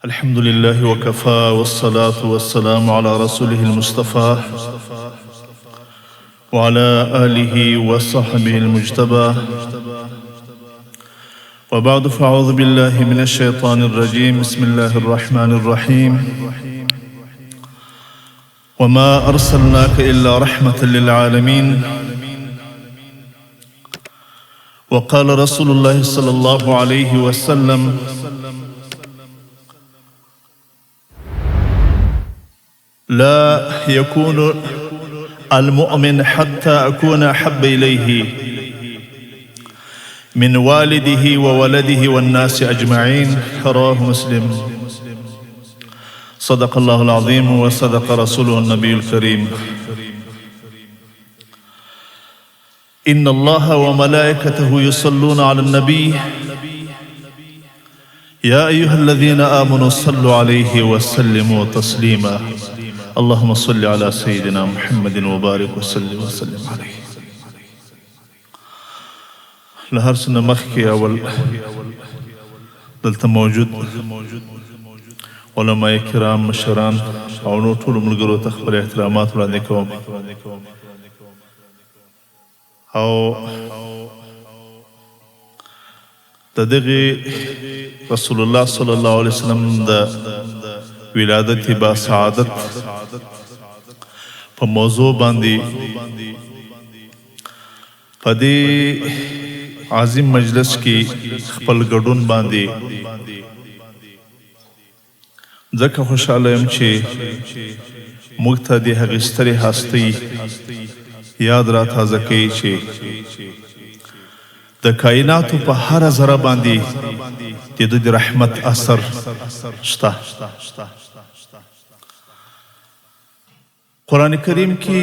الحمد لله وكفى والصلاة والسلام على رسوله المصطفى وعلى آله وصحبه المجتبى وبعد فأعوذ بالله من الشيطان الرجيم بسم الله الرحمن الرحيم وما أرسلناك إلا رحمة للعالمين وقال رسول الله صلى الله عليه وسلم لا يكون المؤمن حتى أكون أحب إليه من والده وولده والناس أجمعين رواه مسلم صدق الله العظيم وصدق رسوله النبي الكريم إن الله وملائكته يصلون على النبي يا أيها الذين آمنوا صلوا عليه وسلموا تسليما اللهم صل على سيدنا محمد وبارك وسلم وسلم عليه له هر څه نه مخکې اول دلته موجود علماء کرام مشران او نور ټولو ملګرو ته خپل احترامات وړاندې کوم او د دغه رسول الله صلی الله علیه وسلم د ولادت با سعادت په موضوع باندې په دې عظیم مجلس کې خپل ګډون باندې ځکه خوشحاله یم چې موږ ته د هغې سترې هستۍ یاد را تازه کوي چې د کایناتو په هره ذره باندې د ده د رحمت اثر شته. قرآن کریم کې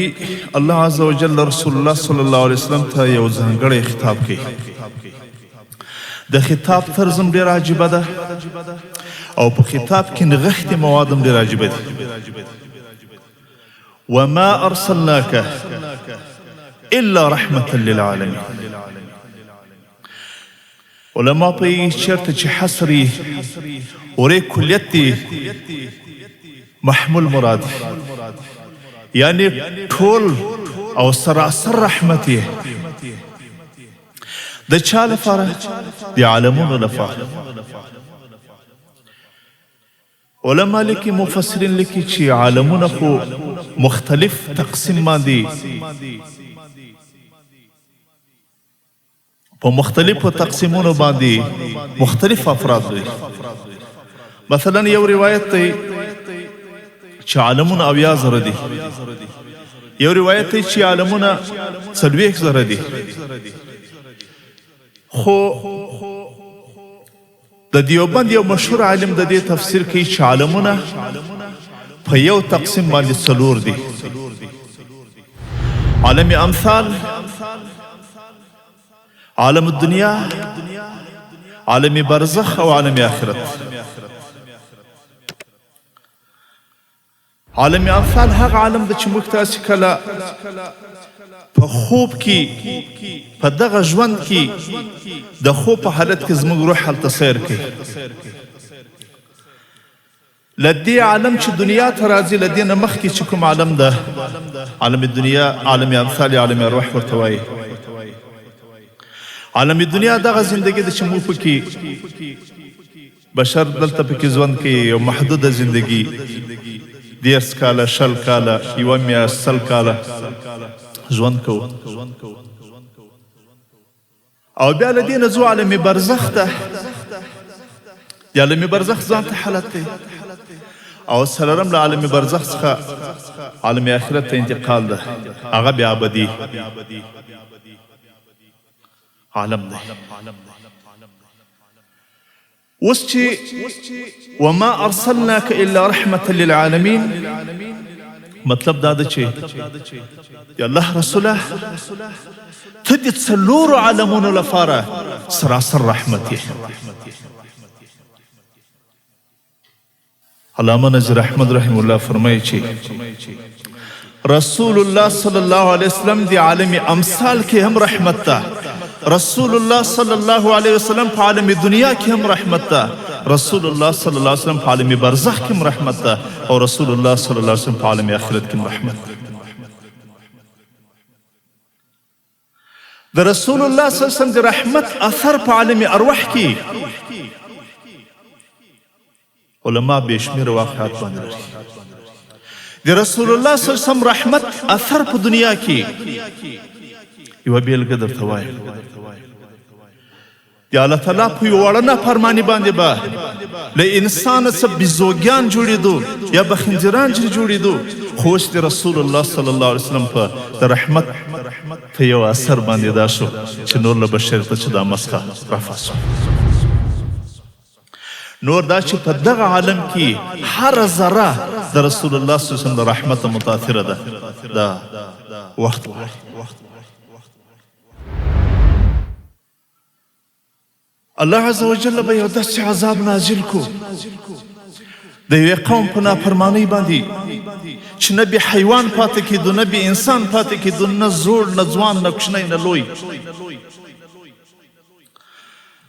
الله عز وجل رسول الله صلی الله علیه وسلم ته یو ځانګړی خطاب کوي. د خطاب طرز هم ډېر عجیبه ده او په خطاب کې نغښتي مواد هم ډېر عجیبه دي. وما ارسلناک الا رحمة للعالمین. علما پوهېږي چېرته چې حصر وي اورې کلیت دی محمول مراد وي یعنی ټول او سراسر رحمت یې د چا لپاره؟ د عالمونو لپاره. علما لیکي مفسرین لیکي چې عالمونه خو مختلف تقسیم باندې په مختلفو تقسیمونو باندې مختلف افراد لري. مثلا یو روایت دی چې عالمونه 70,000 دي، یو روایت دی چې عالمونه 40,000 دي. خو د دیوبند یو مشهور عالم د دې تفسیر کوي چې عالمونه په یو تقسیم باندې څلور دي: عالم امثال، عالم الدنیا، عالم برزخ او عالم آخرت. عالم امثال هغه عالم ده چې موږ تاسې کله په خوب کې په دغه ژوند کې د خوب په حالت کې زموږ روح هلته سیر کوي. له دې عالم چې دنیا ته راځي، له دې نه مخکې چې کوم عالم ده، عالم دنیا، عالم امثال، عالم ارواح ورته وایي. عالم دنیا دغه زندګي ده چې موږ پکې بشر دلته پکې ژوند کوي، یو محدوده زندګي، 30 کاله، 20 کاله، یوه میاشت، 100 کاله ژوند کوو او بیا له دې نه ځو عالم برزخ ته. د عالم برزخ ځان ته حالت دی او څلورم له عالم برزخ څخه عالم آخرت ته انتقال ده، هغه بیا ابدي عالم دی. اوس چې وما ارسلناک الا رحمة للعالمین مطلب دا ده چې د الله رسوله ته د څلورو عالمونو لپاره سراسر رحمت یې. علامه نذیر احمد رحمه الله فرمایي چې رسول الله صلی الله علیه وسلم د عالم امثال کې هم رحمت ده، رسول الله صلی الله علیه وسلم په عالم دنیا کې هم رحمت ده، رسول الله صلی الله علیه وسلم په عالم برزخ کې رحمت ده او رسول الله صلی الله علیه وسلم په عالم آخرت کې رحمت ده. د رسول الله صلی الله علیه وسلم د رحمت اثر په عالم ارواح کې علما بې شمېره واقعات باندې لري. د رسول الله صلی الله علیه وسلم رحمت اثر په دنیا کې یوه بېلګه درته وایم. د الله تعالی په یوه وړه نافرماني باندې به له انسانه څه بیزوګیان جوړېدو یا به خنزیران چې جوړېدو، خو اوس د رسول الله صلی الله علیه وسلم په د رحمت په یو اثر باندې دا شو چې نور له بشریته چې دا مسخه رفع شوه. نور دا چې په دغه عالم کې هره ذره د رسول الله صلی الله علیه وسلم له رحمته متاثره ده، دا وخت غواړي. الله عز وجل به یو داسې عذاب نازل کو د یوې قوم په نافرمانۍ باندې چې نه به حیوان پاتې کېدو، نه به انسان پاتې کېدو، نه زوړ، نه ځوان، نه کوچنی، نه لوی.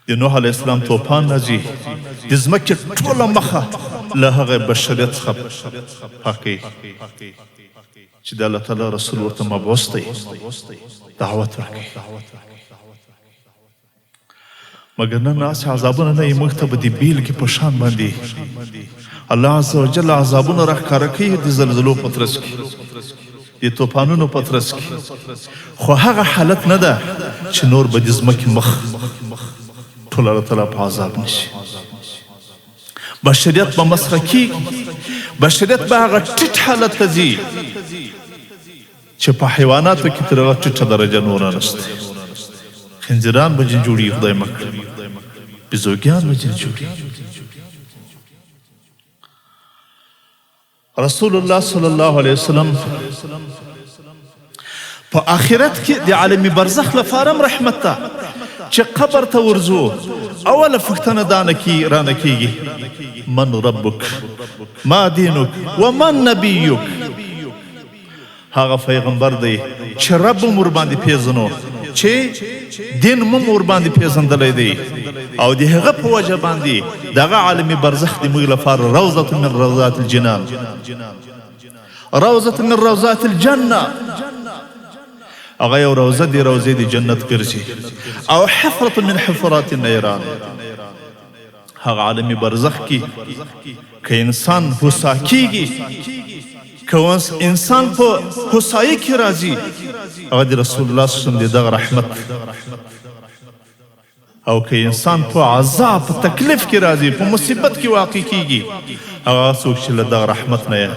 د نوح علیه السلام توپان راځي، د ځمکې ټوله مخه له هغه بشریت څخه پاکوي چې د الله تعالی رسول ورته مبعوث دی، دعوت ورکوي. مګر نن هسې عذابونه نه، موږ ته به د بېلګې په شان باندې الله عز وجل عذابونه راښکاره کوي د زلزلو په ترڅ کې، د توپانونو په ترڅ کې، خو هغه حالت نه ده چې نور به د ځمکې مخ ټول الله تعالی په عذاب نشي. بشریت به مسخه کیږي، بشریت به هغه ټیټ حالت ته ځي چې په حیواناتو کې تر هغه ټیټه درجه نوره نشته. خنزیران به ځینې جوړیږي، خدای مه کړه بیزوګیان به ځینې جوړیږي. رسول الله صلی الله علیه وسلم په آخرت کې د عالم برزخ لپاره هم رحمت ده چې قبر ته ورځو، اوله پوښتنه دا نه کی رانه کیږي، من ربک ما دینک ومن نبیک. هغه پیغمبر دی چې رب هم ورباندې پیژنو، چې دین مم ورباندې پیژندلی دی، او د هغه په وجه باندې دغه عالم برزخ د موږ لپاره روضة من روضات الجنان، روضة من روضات الجنة، هغه یو روضه دی، روضې د جنت ګرځي، او حفرة من حفرات النیران. هغه عالم برزخ کې که انسان هوسا کیږي، که انسان په هوسایي کې راځي، هغه د رسول الله صلی الله علیه وسلم د دغه رحمت، او که انسان په عذاب په تکلیف کې راځي، په مصیبت کې واقع کیږي، هغه څوک چې له دغه رحمت نه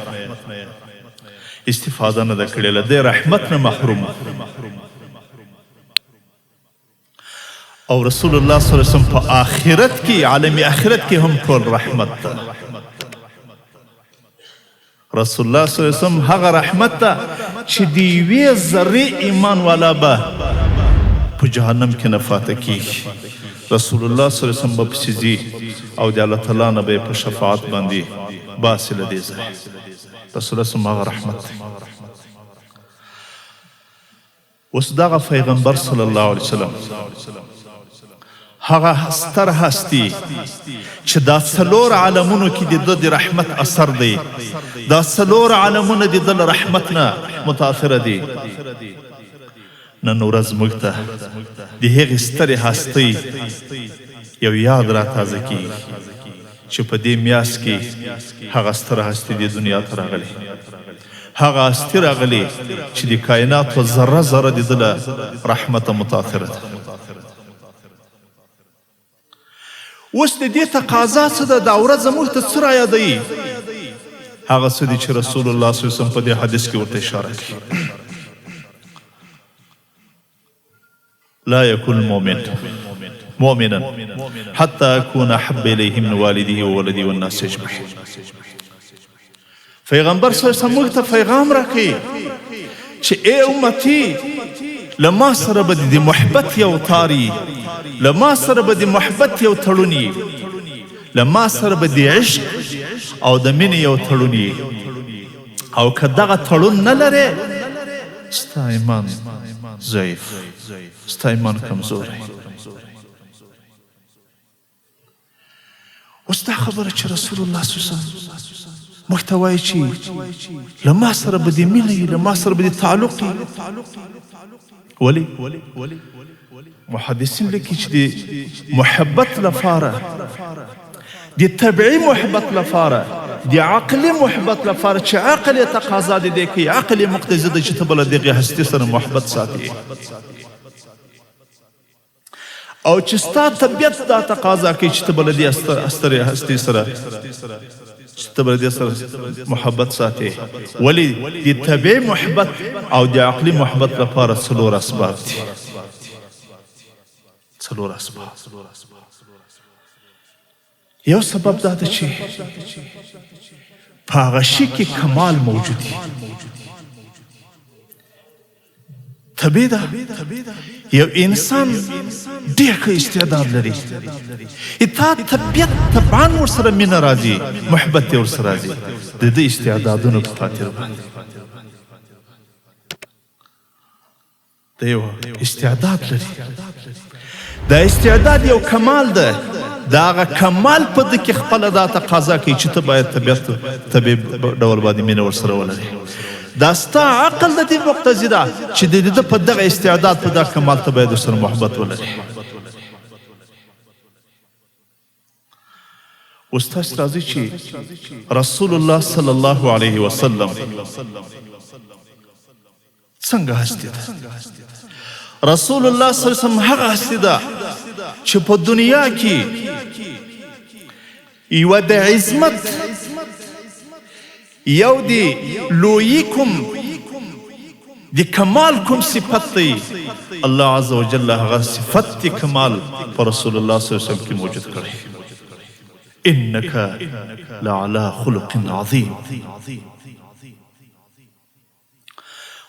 استفاده نه ده کړې، له دې رحمت نه محروم. او رسول الله صلی الله علیه وسلم په آخرت کې، عالم آخرت کې هم ټول رحمت ده. رسول الله صلی الله علیه وسلم هغه رحمت ده چې د یوې ذرې ایمان والا به په جهنم کې نه فاته کیږي. رسول الله صلی الله علیه وسلم به پسې ځي او د الله تعالی نه به په شفاعت باندې باسي له دې ځایه. رسول الله صلی الله علیه وسلم هغه رحمت دی. اوس دغه پیغمبر صلی الله علیه وسلم هغه ستر هستی چې دا څلور عالمونو کې د ده د رحمت اثر دی، دا څلور عالمونه د ده له رحمت نه متاثره دي. نن ورځ موږ ته د هغې سترې هستۍ یو یاد را تازه کیږي چې په دې میاشت کې هغه ستره هستي دې دنیا ته راغلې، هغه هستي راغلې چې د کایناتو ذره ذره د ده له رحمته متاثره ده. اوس د دې تقاضا څه ده؟ دا ورځ موږ ته څه رایادوي؟ هغه څه دي چې رسول الله صلی الله علیه وسلم په دې حدیث کې ورته اشاره کوي. لا يكون المؤمن مؤمنا حتى أكون أحب إليه من والده وولده والناس أجمعين. پیغمبر صلی الله علیه وسلم موږ ته پیغام راکوي چې ای امتي، له ما سره به د محبت یو تاري، له ما سره به د محبت یو تړون، له ما سره به د عشق او د مینې یو تړون، او که دغه تړون نه لرې ستا ایمان ضعیف، ستا ایمان کمزوری. اوس دا خبره چې رسول الله صلی الله علیه وسلم موږ ته وایي چې له ما سره به دې مینه وي، له ما سره به دې تعلق وي، ولې؟ محدثین لیکي چې د محبت لپاره، د طبعي محبت لپاره، د عقلي محبت لپاره چې عقل یې تقاضا د دې کوي، عقل یې مقتضي دی چې ته به له دغې هستي سره محبت ساتې، او چې ستا طبیعت دا تقاضا کوي چې ته به له دې سترې هستۍ سره، چې ته به له دې سره محبت ساتې. ولې د طبیعي محبت او د عقلي محبت لپاره څلور اسباب دي، څلور اسباب. یو سبب دا ده چې په هغه شي کې کمال موجود دی. طبیعي ده، یو انسان ډېر ښه استعداد لري، تا طبیعت طبعا ورسره مینه راځي، محبت یې ورسره راځي د دې استعدادونو په خاطر باندې. د یو استعداد لري، دا استعداد یو کمال ده، دا هغه کمال په ده کې خپله دا تقاضا کوي چې ته باید طبیعت طبیعي ډول باندې مینه ورسره ولرې. دا ستا عقل د دې مقتضي ده چې د ده په دغه استعداد، په دغه کمال ته باید ورسره محبت ولرې. اوس تاسو راځئ چې رسول الله صلی الله علیه وسلم څنګه هستي ده. رسول الله صلی الله علیه وسلم هغه هستي ده چې په دنیا کې یوه د عظمت، یو دی لویي کوم د کمال کوم صفت دی، الله عز وجل هغه صفت دی کمال په رسول الله صلی الله علیه وسلم کې موجود کړی. انک لعلى خلق عظیم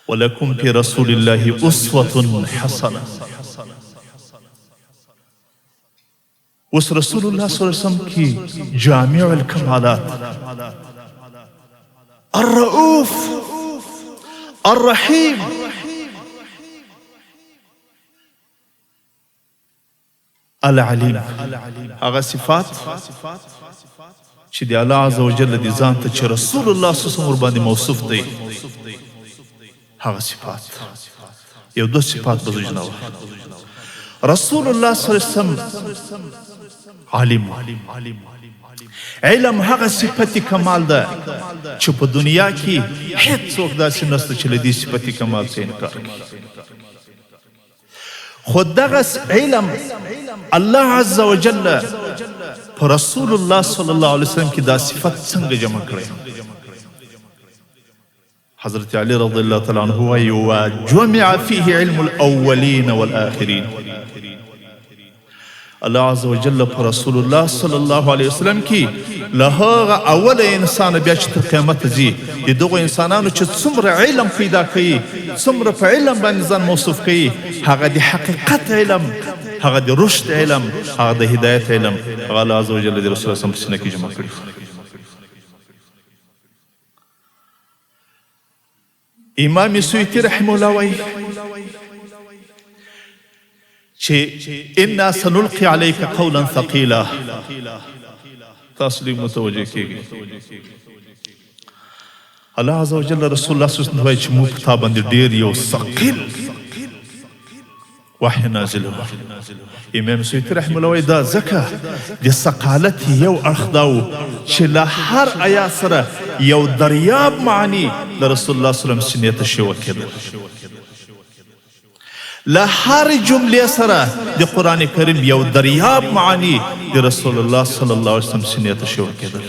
ولکم فی رسول الله اسوة حسنه. اوس رسول الله صلی الله علیه وسلم کې جامع الکمالات، الرؤوف الرحیم العلیم، هغه صفات چې د الله عز وجل د ځان ته چې رسول الله صلی الله علیه وسلم ورباندې موصوف دی، هغه صفات، یو دوه صفات به زه رسول الله صلی الله علیه وسلم عالم. علم هغه صفت کمال ده چې په دنیا کې هیڅ څوک داسې نشته چې له دې صفت کمال څخه انکار کوي. خو دغه علم الله عز وجل په رسول الله صلی الله علیه وسلم کې دا صفت څنګه جمع کړی؟ حضرت علی رضی الله تعالی عنه وایي: وجمع فيه علم الاولین والآخرین. الله عز وجل پر رسول الله صلی الله علیه وسلم کې له هغه اول انسان بیا چې تر قیامت ځي، د دغو انسانانو چې څومره علم پیدا کوي، څومره په علم باندې ځان موصوف کوي، هغه د حقیقت علم، هغه د رشد علم، هغه د هدایت علم، هغه الله عز وجل د رسول الله په سینه کې جمع کړي. امام سیوطي رحمه الله وایي چې انا سنلقي عليك قولا ثقيلا. تاسو دې متوجه کیږئ، الله عز وجل رسول الله صلی الله علیه وسلم وایي چې موږ په تا باندې ډیر یو ثقیل وحی نازله. امام سیوطي رحمه الله وایي دا ځکه د ثقالت یو اړخ دا و چې له هر آیات سره یو دریاب معنی د رسول الله صلی الله علیه وسلم سینې ته شیوه کېدل، له هر جملې سره د قرآن کریم یو دریاب معنی د رسول الله صلی الله علیه وسلم سینې ته شیوه کېدل.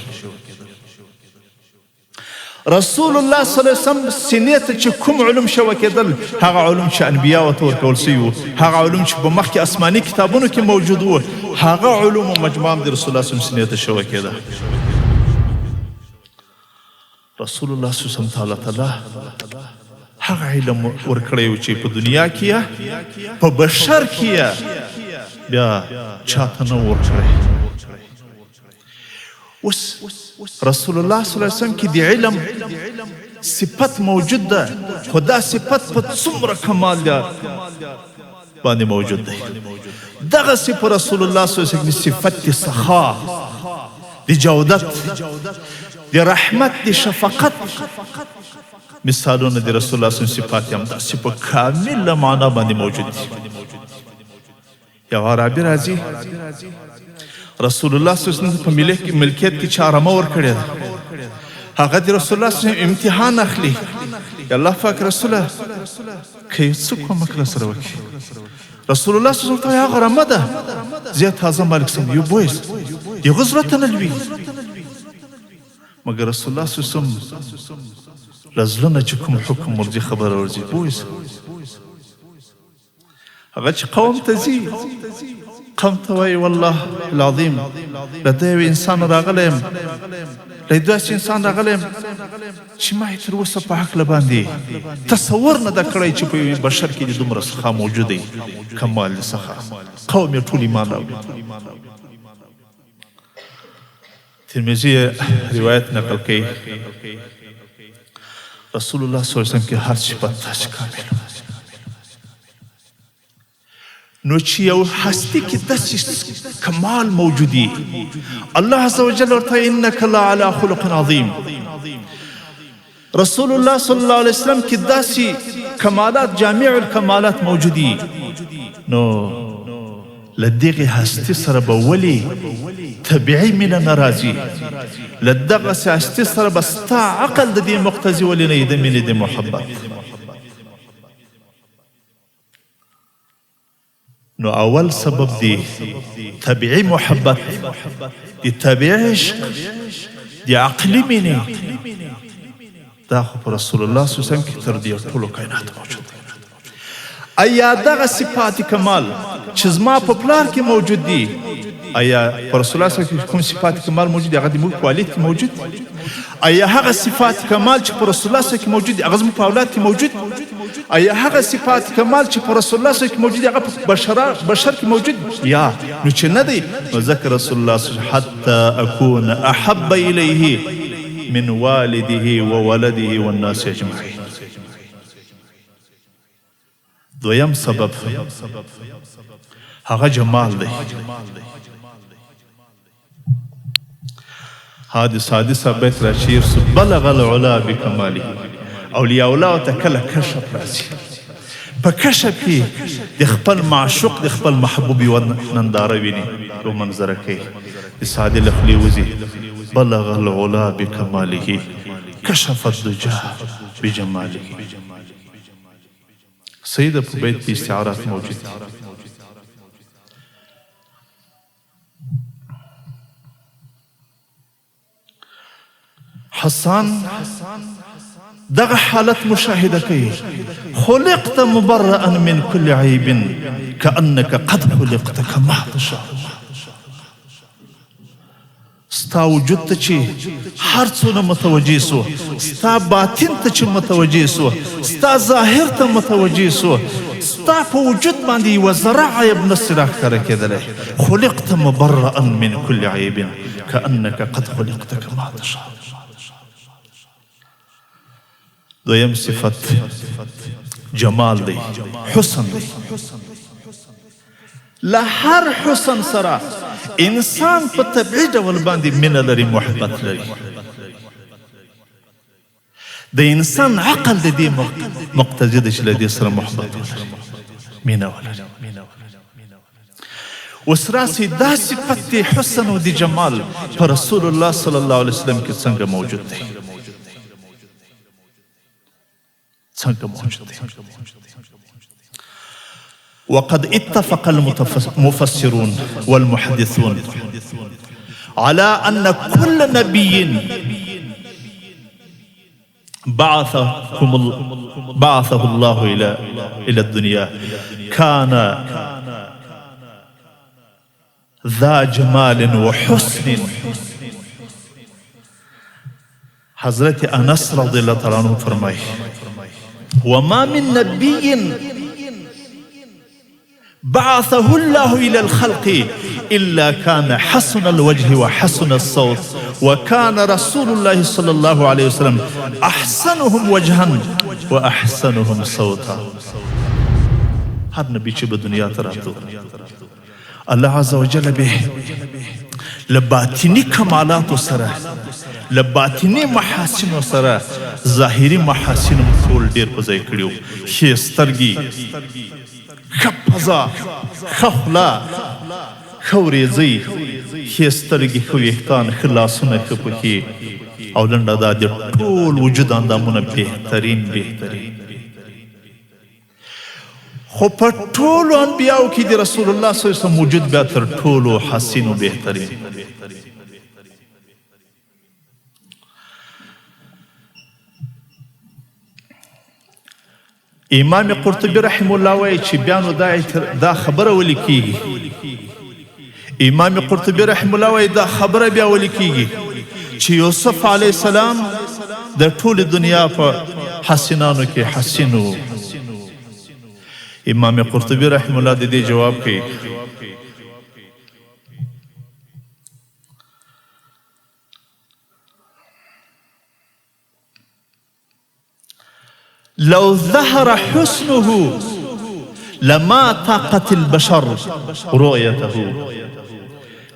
رسول الله صلی الله علیه وسلم سینې ته چې کوم علوم شوه کېدل، هغه علوم چې انبیاو ته ورکول شوي وو، هغه علوم چې په مخکې آسماني کتابونو کې موجود وو، هغه علوم مجموعه هم د رسول الله صلی الله علیه وسلم سینې ته شوه کېده. رسول الله صلی الله علیه وسلم تعالی تعالی هغه علم ورکړی و چې په دنیا کې په بشر کې بیا چاته نه ورکړی. اوس رسول الله صلی الله علیه وسلم کې د علم صفت موجود ده، خو دا صفت په څومره کمال دی باندې موجود دی؟ دغه صفت رسول الله صلی الله علیه وسلم صفت سخا، د جودت، د رحمت، د شفقت مثالونه د رسول الله صلی صفات هم داسې په کامله معنا باندې موجود دي. یو عربي راځي، رسول الله صلی الله علیه وسلم په ملکیت کې چا رمه ورکړې ده، هغه د رسول الله صلی الله علیه وسلم امتحان اخلي. الله پاک رسوله که یو څه کومک را سره وکړي. رسول الله صلی الله علیه وسلم هغه رمه ده، زه تازه مالک سم یو بویس د هغه زړه ته نه لوېږي. مګر رسول الله صلی الله علیه وسلم له زړه نه چې کوم حکم ورځي خبره ورځي بویس. هغه چې قوم ته ځي، قوم ته وایي والله العظیم له ده یو انسان راغلی یم، له داسې انسان راغلی یم چې ما یې تر اوسه په هکله باندې تصور نه ده کړی چې په یوه بشر کې دې دومره سخا موجود دی، کمال د سخا. قوم یې ټول ایمان راوړي. ترمذي روایت نقل کوي، رسول الله صلی الله علیه وسلم کې هر صفت داسې کامل. نو چې یو هستی کې داسې کمال موجودي، الله عز وجل ورته انک لعلی خلق عظیم. رسول الله صلی الله علیه وسلم کې داسې کمالات، جامع الکمالات موجودي، نو له دغې هستی سره به ولې طبیعي مینه نه راځي؟ له دغسې هستی سره به ستا عقل د دې مقتضي ولې نه وي د مینې د محبت؟ نو اول سبب دی طبیعي محبت، دی طبیعي عشق، دی عقلي مینې، دا خو په رسول الله صلی الله علیه وسلم کې تر دې ټولو کائناتو موجود دی. ایا دغه صفات کمال چې زما په پلار کې موجود دي، ایا په رسول الله صلی الله علیه وسلم کې کوم صفات کمال موجود دي هغه د موږ په والد کې موجود دي؟ ایا هغه صفات کمال چې په رسول الله صلی الله علیه وسلم کې موجود دي هغه زموږ په اولاد کې موجود دي؟ ایا هغه صفات کمال چې په رسول الله صلی الله علیه وسلم کې موجود دي هغه په بشر کې موجود دي؟ یا نو چې نه دی، نو ځکه رسول الله صلی الله علیه وسلم حتی اکون احب الیه من والده وولده والناس اجمعین. دویم سبب هغه جمال دی. هادي سعدي صاحب بیت را چیر سو، بلغ العلا بکماله. اولیاء الله ته کله کشف راځي، په کشف کې د خپل معشوق د خپل محبوب یوه ننداره ویني، یو منظره کوي، د سعدي له خولې وځي بلغ العلا بکماله کشف الدجا بجماله. صحیح ده، په بیت کې استعارات موجود دي. حسان دغه حالت مشاهده کوي، خلقت مبرأ من كل عيب كأنك قد خلقت كما تشاء. ستا وجود ته چې هر څونه متوجه سو، ستا باطن ته چې متوجه سو، ستا ظاهر ته متوجه سو، ستا په وجود باندې یوه ذره عیب نه سي راښکاره کېدلی. خلقت مبرأ من كل عیب كأنك قد خلقت كما تشاء. دویم صفت جمال دی، حسن دی. له هر حسن سره انسان په طبیعي ډول باندې مینه لري، محبت لري. د انسان عقل د دې مقتضي دی چې له دې سره محبت ولري، مینه ولري. اوس راسئ دا صفت د حسن او د جمال په رسول الله صلی الله علیه وسلم کې څنګه موجود دی؟ څنګه موجود دی؟ وقد اتفق المفسرون والمحدثون على أن كل نبي بعثه الله إلى الدنيا كان ذا جمال وحسن. حضرت انس رضی الله تعالی عنہ فرمایي، وما من نبي بعثه الله إلى الخلق إلا كان حسن الوجه وحسن الصوت، وكان رسول الله صلى الله عليه وسلم أحسنهم وجها وأحسنهم صوتا. هر نبی چې به دنیا ته راتلو، الله عز وجل به له باطني کمالاتو سره، له باطني محاسنو سره ظاهري محاسن هم ټول ډېر په ځای کړي وو. ښې سترګې، ښه پزه، ښه خوله، ښه ورېځۍ، ښې سترګې، ښه وېښتان، ښه لاسونه، ښه پښې او لنډه دا د ټول وجود اندامونه بهترین بهترین. خو په ټولو انبیاو کې د رسول الله صلی الله علیه وسلم وجود بیا تر ټولو حسین او بهترین. امام قرطبي رحم الله وایي چې بیا نو دا دا خبره ولې کیږي؟ امام قرطبي رحم الله وایي دا خبره بیا ولې کیږي چې یوسف علیه السلام د ټولې دنیا په حسینانو کې حسین و. امام قرطبي رحم الله د دې جواب کوي. لو ظهر حسنه لما طاقت البشر رؤيته.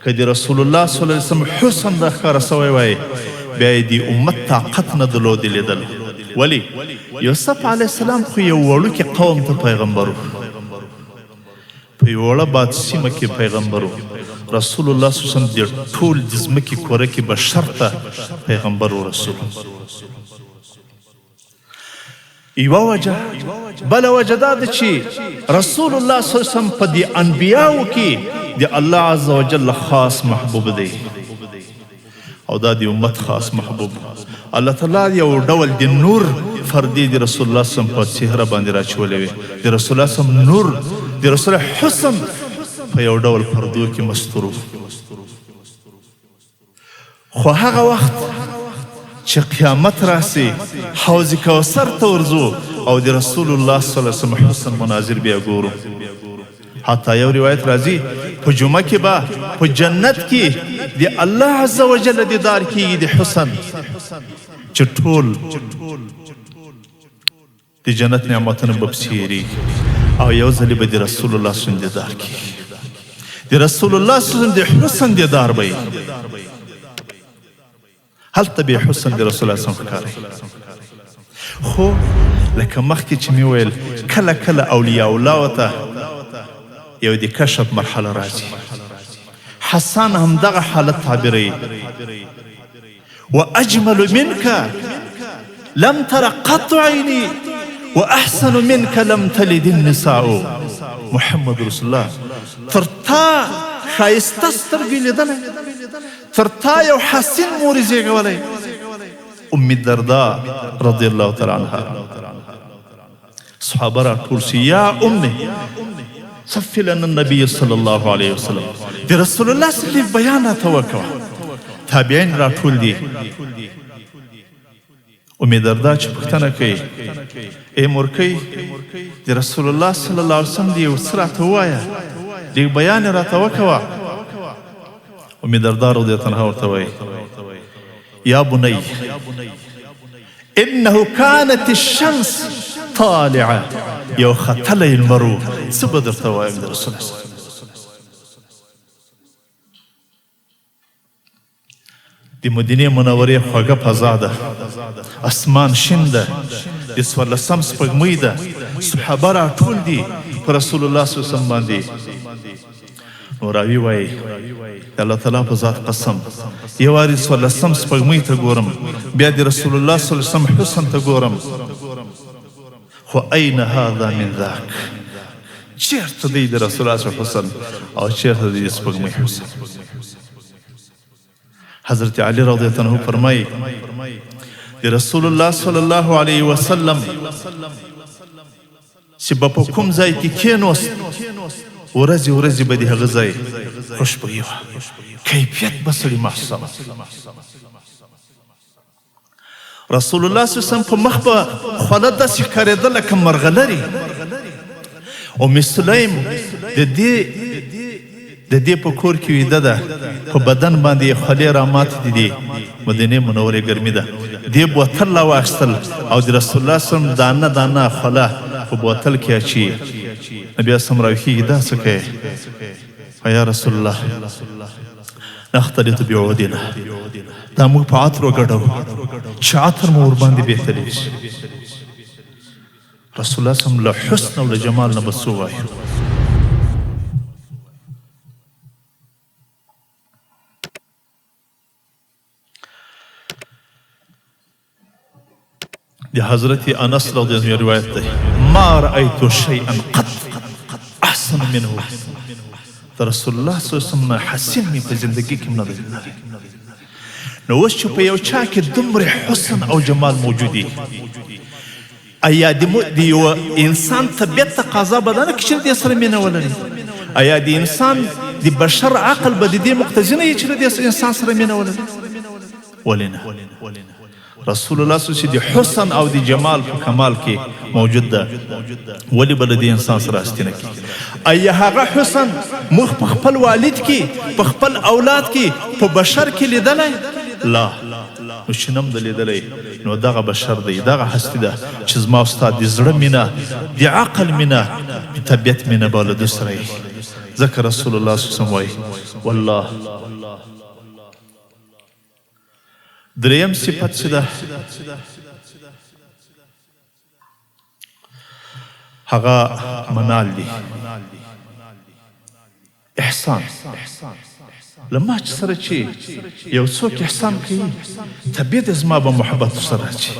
که د رسول الله صلی الله علیه وسلم حسن را ښکاره سوی وای، بیا یې د امت طاقت نه درلود لیدل. ولی یوسف علیه السلام خو یو وړوکي قوم ته پیغمبر و، په یوه وړه باد سیمه کې پیغمبر و. رسول الله صلی الله علیه وسلم د ټول د ځمکې کره کې بشر ته پیغمبر و رسول. یوه وجه. بله وجه دا ده چې رسول الله صلی الله علیه وسلم په دې انبیاو کې د الله عز وجل خاص محبوب دی او دا د امت خاص محبوب. الله تعالی یو ډول د نور فردې د رسول الله صلی الله علیه وسلم په څهره باندې راچولې وي. د رسول الله صلی الله علیه وسلم نور، د رسول الله حسن په یو ډول پردو کې مستور و. خو هغه وخت چې قیامت راسي، حوض کوثر ته ورځو او د رسول الله صلی الله علیه وسلم حسن مناظر بیا ګورو. حتی یو روایت راځي، په جمعه کې به په جنت کې د الله عز وجل دیدار کیږي د حسن، چې ټول د جنت نعمتونه به پسې هېرېږي او یو ځلې به د رسول الله صلی الله علیه وسلم دیدار کېږي. د رسول الله صلی الله علیه وسلم د حسن دیدار به وي، هلته به حسن د رسول الله صلی الله علیه وسلم ښکاري. خو لکه مخکې چې مې ویل، کله کله اولیاء الله ته یو د کشف مرحله راځي. حسان همدغه حالت تعبیروي. واجمل منک لم تر قط عیني واحسن منک لم تلد النساء. محمد رسول الله، تر تا ښایسته سترګې لیدلی، تر تا یو حسین مورې زیږولی؟ ام الدرداء رضی الله تعالی عنها. صحابه را ټول شي، یا امه صف لنا النبي صلی الله علیه وسلم، د رسول الله صلی الله بیان راته وکړه. تابعین را ټول دي. ام دردا چې پوښتنه کوي، ای مورکۍ، د رسول الله صلی الله علیه وسلم دی یو څه راته ووایه، لږ بیان یې راته وکوه. ام دردا رضی الله عنها ورته وایي، یا بنی انه كانت الشمس طالعه، یو ختلی لمر و، څه به درته وایم د رسول الله. د مدینې منورې خوږه فضا ده، اسمان شین ده، د 14 سپوږمۍ ده، صحابه راټول دي په رسول الله صلی الله علیه وسلم باندې. نو راوي وایي، د الله تعالی په ذات قسم، یو وارې 14 سپوږمۍ ته ګورم، بیا د رسول الله صلی الله علیه وسلم حسن ته ګورم، خو اين هذا من ذاک، چیرته دی د رسول الله حسن او چیرته دی د سپوږمۍ حسن؟ حضرت علی رضی الله عنه فرمایي، د رسول الله صلی الله علیه وسلم چې به په کوم ځای کې کېنوست، ورځې ورځې به د هغه ځای خوشبویي وه، کیفیت به سړي محسوسوه. رسول الله صلی الله علیه وسلم په مخ به خوله داسې ښکارېده لکه مرغلرې. ام سلیم د دې په کور کې ویده ده، په بدن باندې یې خولې راماتې دي، مدینې منورې ګرمي ده. دې بوتل راواخیستل او د رسول الله صلی الله علیه وسلم دانه دانه خوله په بوتل کې اچي. نبي اسلام راویښېږي، دا څه کوې؟ یا رسول الله. نختلط بعودنا، دا موږ په عطرو ګډوو چې عطر مو ورباندې بهترېږي. رسول الله صم له حسن او له جمال نه به څه ووایو؟ د حضرت انس رضی الله عنه روایت دی، ما رأيت شيئا قط احسن منه. د رسول الله صلی الله علیه وسلم نه حسین مې په زندګي کې نه دی لیدلی. نو اوس چې په یو چا کې دومره حسن او جمال موجود دي، ایا د یو انسان طبیعت تقاضا به دا نه کړي چې له دې سره مینه ولري؟ ایا د انسان د بشر عقل به د دې مقتضي نه وي چې له دې انسان سره مینه ولري؟ ولې نه؟ رسول الله صلی چې د حسن او د جمال په کمال کې موجود ده، ولې به له دې انسان سره هستي نه کېږي؟ ایا هغه حسن موږ په خپل والد کې، په خپل اولاد کې، په بشر کې لیدلی؟ لا. نو چې نه ده لیدلی، نو دغه بشر دی، دغه هستي ده چې زما او ستا د زړه مینه، د عقل مینه، د طبیعت مینه به له ده سره وي. ځکه رسول الله صلی الله علیه وسلم وایي والله. دریم صفت چې ده هغه منال دي، احسان. له ما چې سره چې یو څوک احسان کوي، طبیعت زما به محبت سره راځي.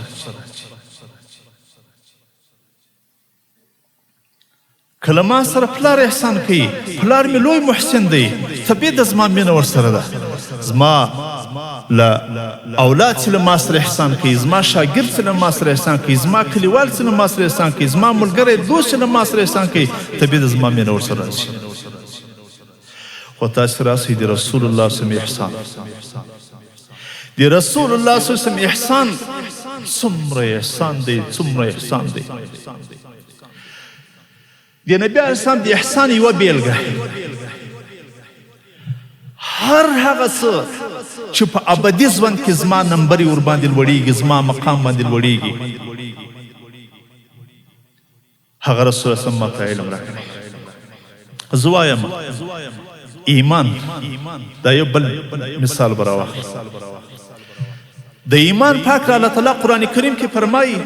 کله ما سره پلار احسان کوي، پلار مې لوی محسن دی، طبیعت د زما مینه ورسره ده. زما له اولاد چې له ما سره احسان کوي، زما شاګرد چې له ما سره احسان کوي، زما کلیوال چې له ما سره احسان کوي، زما ملګری دوست چې له ما سره احسان کوي، طبیعت د زما مینه ورسره راځي. خو تاسو راسئ د رسول الله صلی الله علیه وسلم احسان، د رسول الله صلی الله علیه وسلم احسان څومره احسان دی، څومره احسان دی. د نبی علیه السلام د احسان یوه بیلګه، هر هغه څه چې په ابدي ژوند کې زما نمبرې ورباندې لوړیږي، زما مقام باندې لوړیږي، هغه رسول الله صلی الله علیه وسلم راکړی. زه وایم ایمان، دا یو بل مثال به راواخلم. د ایمان پاک الله تعالی قرآن کریم کې فرمایي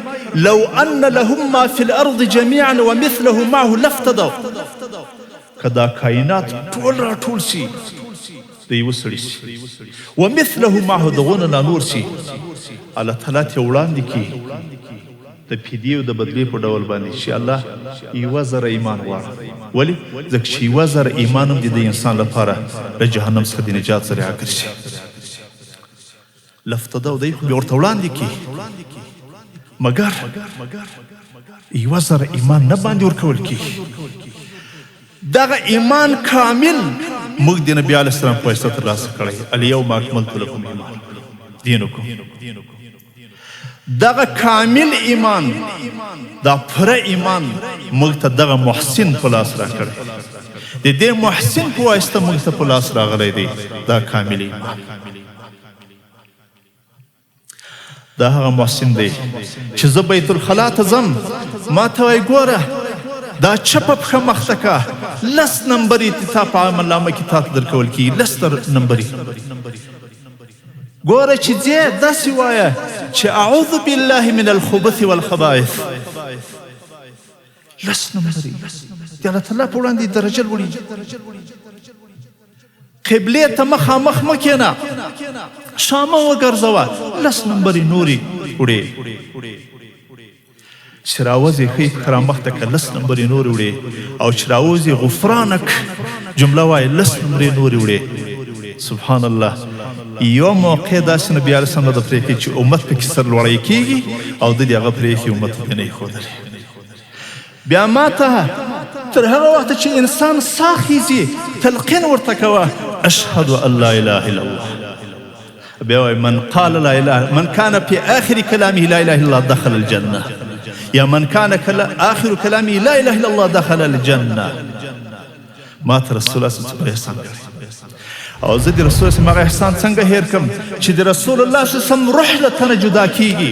لو ان لهم ما فی الارض جميعا ومثله معه لافتدوا. که دا کائنات ټول راټول سي د یوه سړي سي، ومثله معه دغونه لا نور سي، الله تعالی ته وړاندې کړي د فدیې او د بدلې په ډول باندې چې الله یوه ذره ایمان غواړم. ولې؟ ځکه چې یوه ذره ایمان هم د انسان لپاره له جهنم څخه د نجات ذریعه ګرځي. لفتدو دی خو بیا ورته وړاندې کړي، مګر یوه ذره ایمان نه باندې ورکول کېږي. دغه ایمان کامل موږ د نبي علیه السلام په واسطه ترلاسه کړی. الیوم اکملت لکم ایمان دینکم. دغه کامل ایمان، دا پوره ایمان موږ ته دغه محسن په لاس راکړی. د دې محسن په واسطه موږ ته په لاس راغلی دی دا کامل ایمان. دا هغه محسن دی چې زه بیت الخلا ته ځم، ما ته وایي ګوره دا چپه پښه مخته که، لس نمبرې تا په عملنامه کې تا ته درکول کېږي، لس نمبرې. ګوره چې ځې داسې وایه چې اعوذ بالله من الخبث والخبائث. لس نمبرې د الله تعالی په وړاندې درجه لوړېږي. قبلې ته مخامخ مه کښېنه، شامه وګرځوه، لس نمبرې نورې وړې. چې راوځې ښۍ پښه رامخته که، لس نمبرې نورې وړې. او چې راوځې غفرانک جمله وایې، لس نمرې نورې وړې. سبحان الله. یو موقع داسې نبي علیه السلام نه ده پرېښې چې امت پکې سرلوړی کېږي، او ده دې هغه پرېښې امت ته نه ایښودلې. بیا ما ته تر هغه وخته چې انسان ساه خیزي تلقین ورته کوه اشهد ان لا اله الا الله. بیا وایي من قال لا اله، من کان فی آخر کلامه لا اله الا الله دخل الجنه، یا من کان آخر کلامه لا اله الا الله دخل الجنه. ما ته رسول الله صلی الله علیه وسلم احسان کړی، او زه د رسول الله هغه احسان څنګه هېر کړم چې د رسول الله صلی الله علیه وسلم روح له تنه جدا کیږي.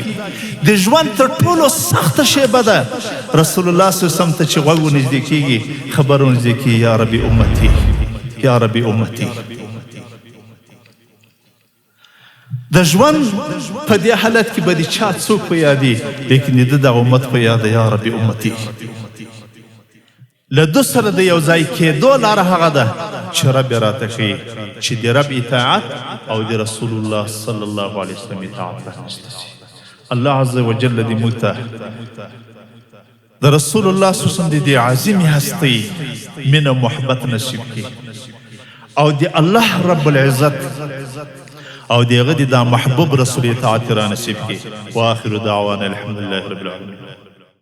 د ژوند تر ټولو سخته شیبه ده، رسول الله صلی الله علیه وسلم ته چې غوږ ونږدې کیږي، خبر ونږدې کیږي، یا ربي امتي، یا ربي امتي. د ژوند په دې حالت کې به د چا څوک په یادي، لیکن د ده دغه امت په یاد، یا ربي امتي. له ده سره د یو ځای کېدو لاره هغه ده چې رب یې راته ښیي چې د رب اطاعت او د رسول الله صلی الله علیه وسلم اطاعت رانسته شي. الله عز وجل دې موږ ته د رسول الله صلی الله علیه وسلم د دې عظیمې هستۍ مینه او محبت نصیب کړي او د الله رب العزت او د هغه د دا محبوب رسول اطاعت را نصیب کړي. واخر دعوانا الحمدلله رب العالمین.